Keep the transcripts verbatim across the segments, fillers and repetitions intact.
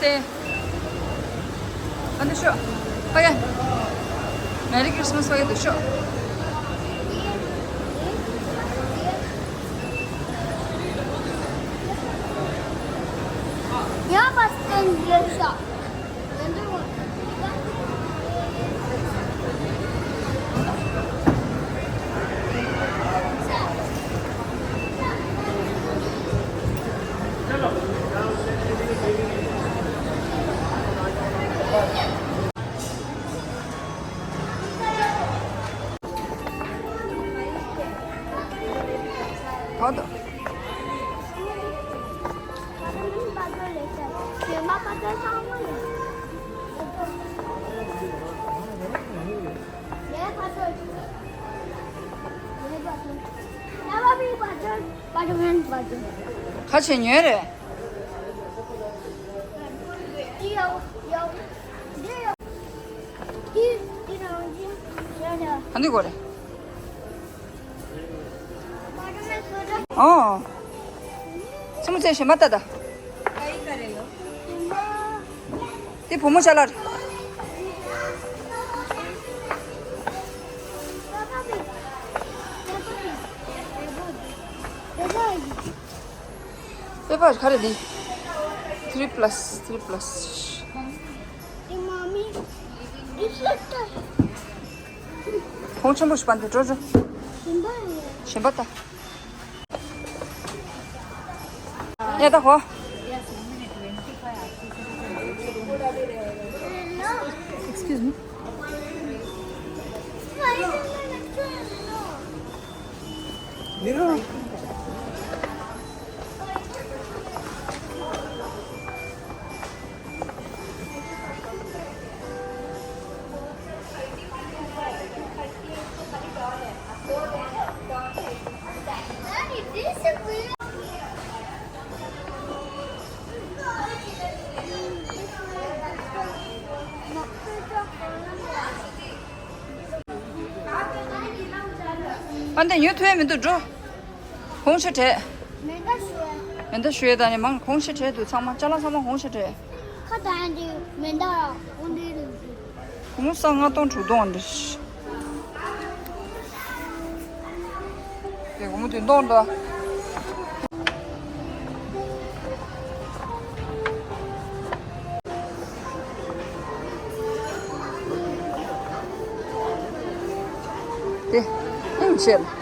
ཏེ། ཨ་ནི་ཤོག་ཕ་གི། Merry Christmas ཕ་གི་འདུག་ཤོག་ཡ་པ་སྟན་ཡོད་ཤོག་ད་ད། ཁ་ཆེ་ཉོས་རེད། ཨ་འདི་གོ་རེད། ཨོ། སེམས་ཚེ་ཞེ་མ་ལྟ་ད། དེ་བུ་མོ་ཅ་ལག་རེད། པེ་པར་ག་རེ་འདི། three plus three plus། གོང་ཆེན་པོ་ཞིག་པ་འདི་འགྲོ་འགྲོ། གཞན་པ་ལྟ། ཡ་ད་ཧོ། Excuse me. ཨ་འདི་ཉོ་ཐུབ་ཡ་མི་འདུག་འགྲོ། གོང་ཆེ་བྲལ། མེ་མདའ་ཞུ་ཡ། མེ་མདའ་ཞུ་ཡ་ད་ནི་མང་གོང་ཆེ་བྲལ་འདུག་ཚང་མ་ཅ་ལག་ཚང་མ་གོང་ཆེ་བྲལ། ཁ་དང་འདི་མེ་མདའ་ར་འོ་འདི་རེད། སྒོར་མོ་ས་ལྔ་སྟོང་དྲུག་སྟོང་འདྲ། དེ་སྒོར་མོ་བདུན་སྟོང་འདྲ། དེ་ཨེམ་བྱེད།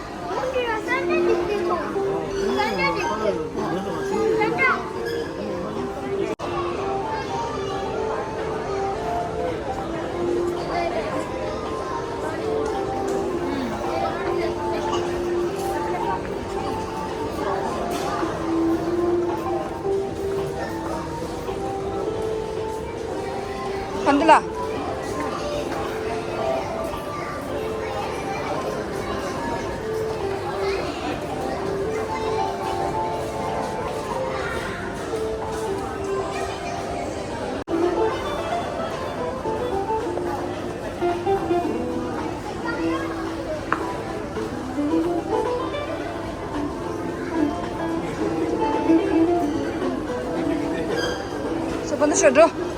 ཕན་ལ། ས་པ་ན་ཤོ་འགྲོ།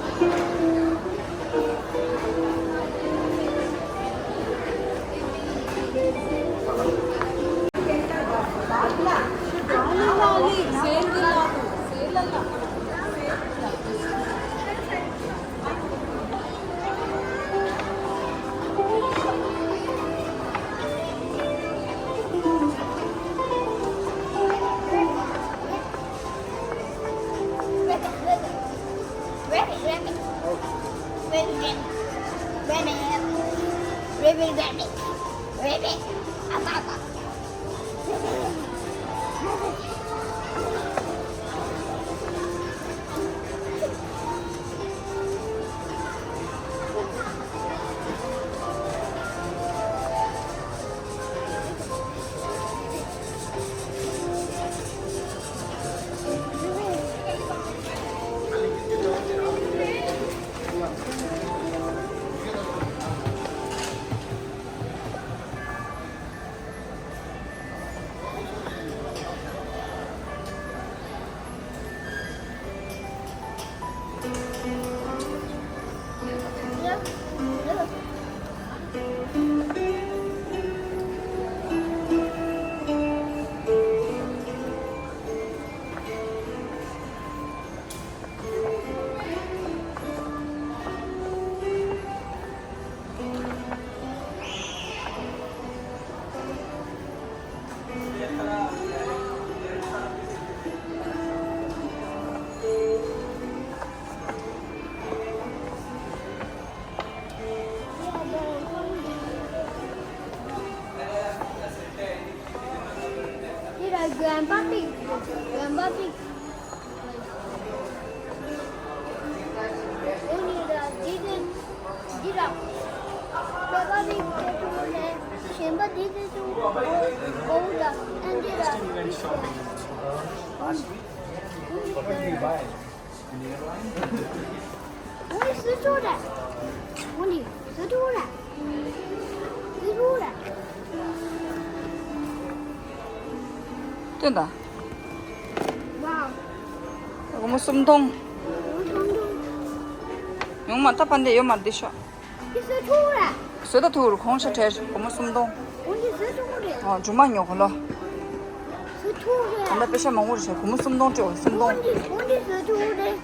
Rabbit, rabbit. Rabbit, rabbit. Rabbit, rabbit. Rabbit, rabbit. Rabbit, rabbit. Rabbit. Apa, apa. Peppa Pig, Peppa Pig. འོ་ནི་ར་འདི་དེ་འདི་ར། Peppa Pig དེ་ཐུག་ནས་གཞན་པ་འདི་དེ་ཐུག་འོ་འོ་ར་ཨ་འདི་ར། What do you buy? འོ་ནི་སུ་ཆོག་ར། འོ་ནི་སུ་ཆོག་ར། སུ་ཆོག་ར། སྟོན་དང་། Wow། སྒོར་མོ་སུམ་སྟོང་། སྒོར་མོ་སུམ་སྟོང་། ཉུང་མ་ད་ཕན་བདེ་ཡོད་མ་རེད་ཤག་འདི་སུ་ཆོག་ར། བཟོས་ད་ཐུག་རུ་གོང་ཤ་བྲལ་སྒོར་མོ་སུམ་སྟོང་། འོ་འདི་སུ་ཆོག་རེད། ཨ་ཇུ་མ་ཉོ་གོ་ལོ། སུ་ཆོག་རེད། ད་ལྟ་པེ་ཤ་མང་པོ་རེད་ཤག་སྒོར་མོ་སུམ་སྟོང་སྤྲད་འོ་སུམ་སྟོང་། འོ་འདི་འོ་འདི་སུ་ཆོག་རེད།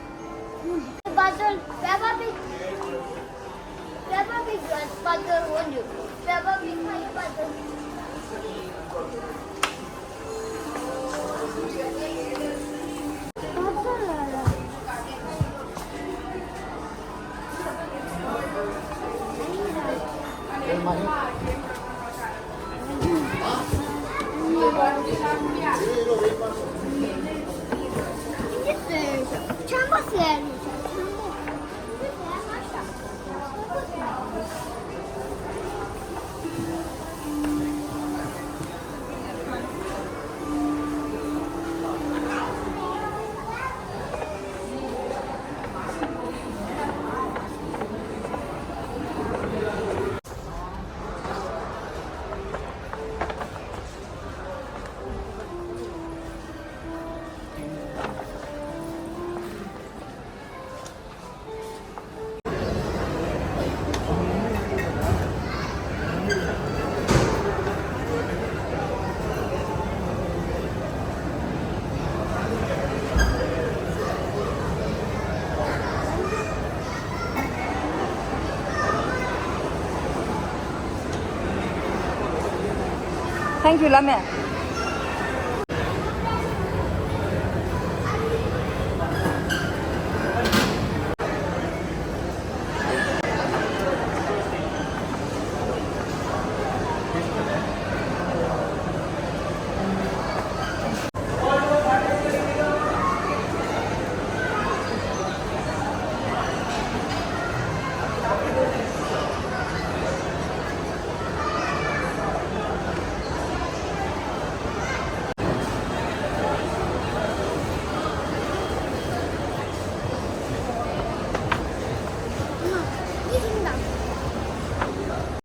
Puzzle, Peppa Pig. Peppa Pig was puzzle, won't you? Peppa Pig was puzzle. Thank you, ལ་མེ།